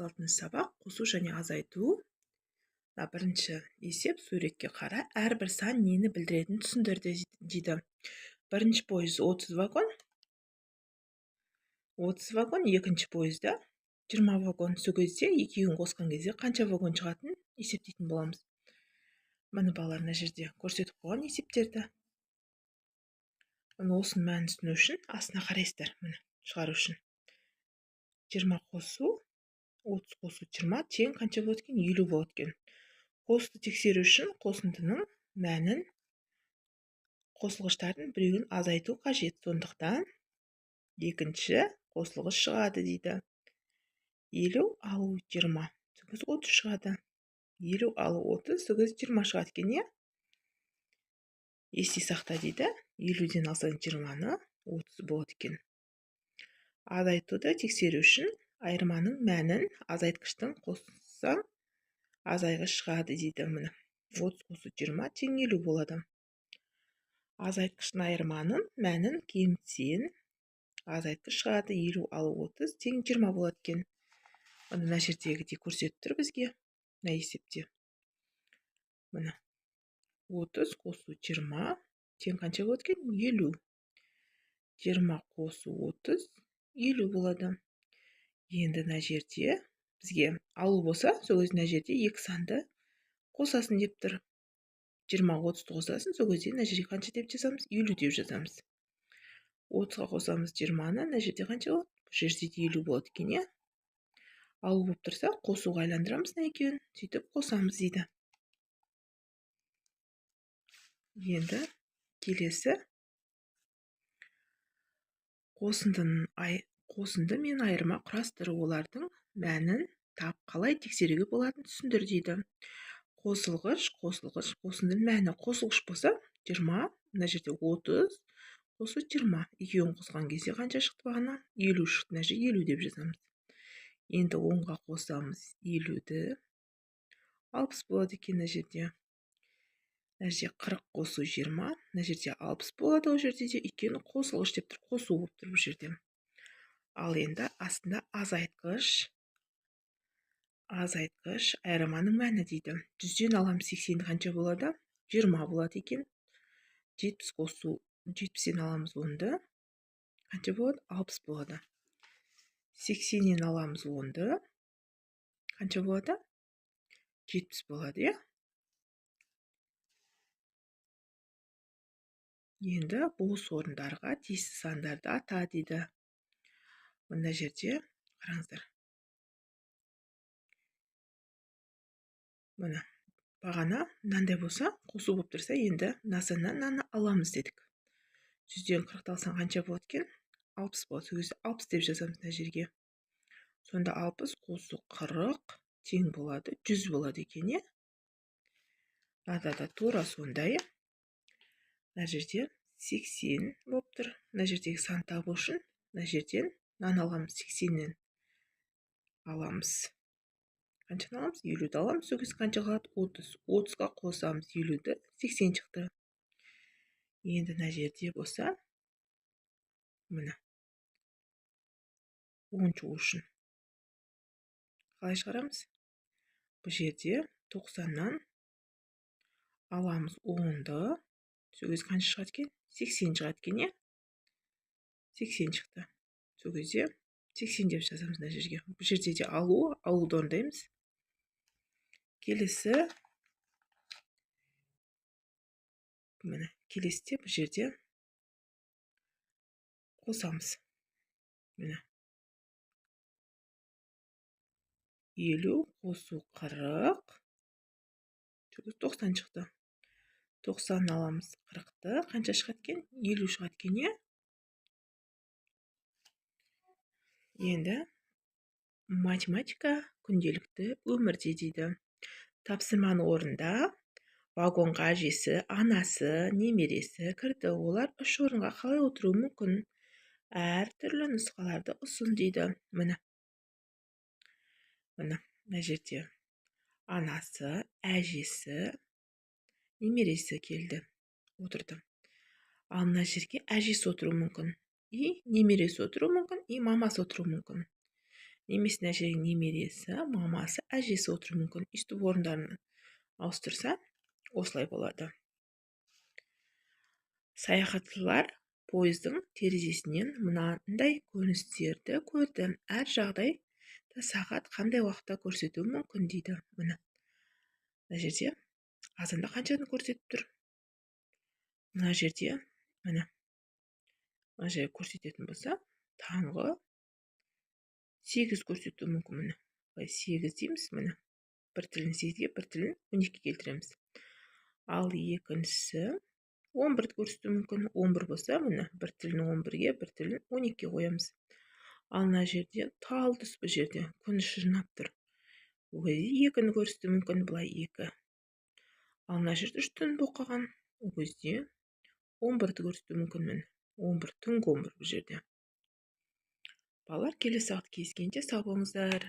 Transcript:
Алтыншы сабақ қосу және азайту. Бірінші есеп, суретке қара, әрбір сан нені білдіретінін түсіндір дейді. Бірінші пойыз 30 вагон. 30 вагон, екінші пойызда 20 вагон. Сол кезде екеуін қосқан кезде қанша вагон шығатынын есептейтін боламыз. Міне балалар, мына жерде көрсетіп қойған есептерді. Міне осының мәнін түсіну үшін астына қарайсыздар. Міне шығару үшін 20 қосу 30 қосу 20 тең қанша болады екен? 50 болады екен. Қосуды тексеру үшін қосындының мәнін қосылғыштардың біреуін азайту қажет. Сондықтан екінші қосылғыш шығады дейді. 50 алу 20, 8 30 шығады. 50 алу 30, 8 20 шығады екен, иә? Есте сақта дейді. 50-ден алсаң 20-ны 30 болады екен. Азайтуды тексеру үшін айырманың мәнін азайтқыштың қоссаң азайғыш шығады дейді. Міне 30 қосу 20 тең 50 болады. Азайтқыштың айырманың мәнін кемітсең азайтқыш шығады. 50 алу 30 тең 20 болады екен. Міне мына жердегідей көрсетіп тұр бізге мына есепте. Міне 30 қосу 20 тең қанша болады екен? 50. 20 қосу 30 50 болады. Енді мына жерде бізге алу болса, сол кезде мына жерде екі санды қосасың деп тұр. 20 30-ды қосасың, сол кезде мына жерге қанша деп жазамыз? 50 деп жазамыз. 30-ға қосамыз 20-ны, мына жерде қанша болады? Бұл жерде де 50 болады екен, иә? Алу болып тұрса, қосуға айландырамыз мына екеуін, сөйтіп қосамыз дейді. Енді келесі қосынды мен айырма құрастыру, олардың мәнін тап, қалай тексеруге болатынын түсіндір дейді. Қосылғыш, қосылғыш, қосындының мәні қосылғыш болса 20, мына жерде 30, қосу 20. Екеуін қосқан кезде қанша шықты бағана? 50 шықты. Мына жерге 50 деп жазамыз. Енді 10-ға қосамыз 50-ді. 60 болады екен мына жерде. Мына жерде 40 қосу 20, мына жерде 60 болады, ол жерде де, өйткені қосылғыш деп тұр, қосу болып тұр бұл жерде. Ал енді астында азайтқыш, азайтқыш айырманың мәні дейді. 100-ден аламыз 80-ді қанша болады? 20 болады екен. 70 қосу 70-тен аламыз 10-ды. Қанша болады? 60 болады. 80-нен аламыз 10-ды. Қанша болады? 70 болады, иә? Енді бос орындарға тиісті сандарды ата дейді. Мына жерде қараңыздар. Міне бағана мынандай болса, қосу болып тұрса, енді мына саннан мынаны аламыз дедік. 100-ден 40-ты алсаң қанша болады екен? 60 болады. Сол кезде 60 деп жазамыз мына жерге. Сонда 60 қосу 40 тең болады, 100 болады екен, иә? Мынада да тура сондай. Мына жерде 80 болып тұр. Мына жердегі сан табу үшін мына жерден мынаны аламыз, 80-нен аламыз. Қаншаны аламыз? 50-ді аламыз. Сол кезде қанша қалады? 30. 30-ға қосамыз 50-ді, 80 шықты. Енді мына жерде болса, міне 10 шығу үшін қалай шығарамыз? Бұл жерде 90-нан аламыз 10-ды. Сол кезде қанша шығады екен? 80 шығады екен, иә? 80 шықты. Сол кезде 80 деп жазамыз мына жерге. Бұл жерде де алу, алуды орындаймыз. Келесі, міне, келесіде бұл жерде қосамыз. Міне 50 қосу 40, 90 шықты. 90 аламыз 40-ты, қанша шығады екен? 50 шығады екен, иә? Енді математика күнделікті өмірде дейді. Тапсырманы орында. Вагонға әжесі, анасы, немересі кірді. Олар 3 орынға қалай отыруы мүмкін? Әртүрлі нұсқаларды ұсын дейді. Міне. Міне, мына жерде анасы, әжесі, немересі келді, отырды. Ал мына жерге әжесі отыруы мүмкін, и немересі отыруы мүмкін, и мамасы отыруы мүмкін. Немесе мына жерге немересі, мамасы, әжесі отыруы мүмкін. Өйстіп орындарын ауыстырса, осылай болады. Саяхатшылар пойыздың терезесінен мынандай көріністерді көрді. Әр жағдайда сағат қандай уақытта көрсетуі мүмкін дейді. Міне, мына жерде азанда қаншаны көрсетіп тұр? Мына жерде, міне, мына жерде көрсететін болса, таңғы 8 көрсетуі мүмкін. Міне, былай 8 дейміз. Міне, бір тілін 8-ге, бір тілін 12-ге келтіреміз. Ал екіншісі 11-ді көрсетуі мүмкін. 11 болса, міне, бір тілін 11-ге, бір тілін 12-ге қоямыз. Ал мына жерде тал түс, бұл жерде күн шыжынап тұр, ол кезде 2-ні көрсетуі мүмкін, былай 2. Ал мына жерде үш түн болып қалған, ол кезде 11-ді көрсетуі мүмкін. Міне, 11, түнгі 11 бұл жерде. Балалар, келесі сағат кездескенше сау болыңыздар.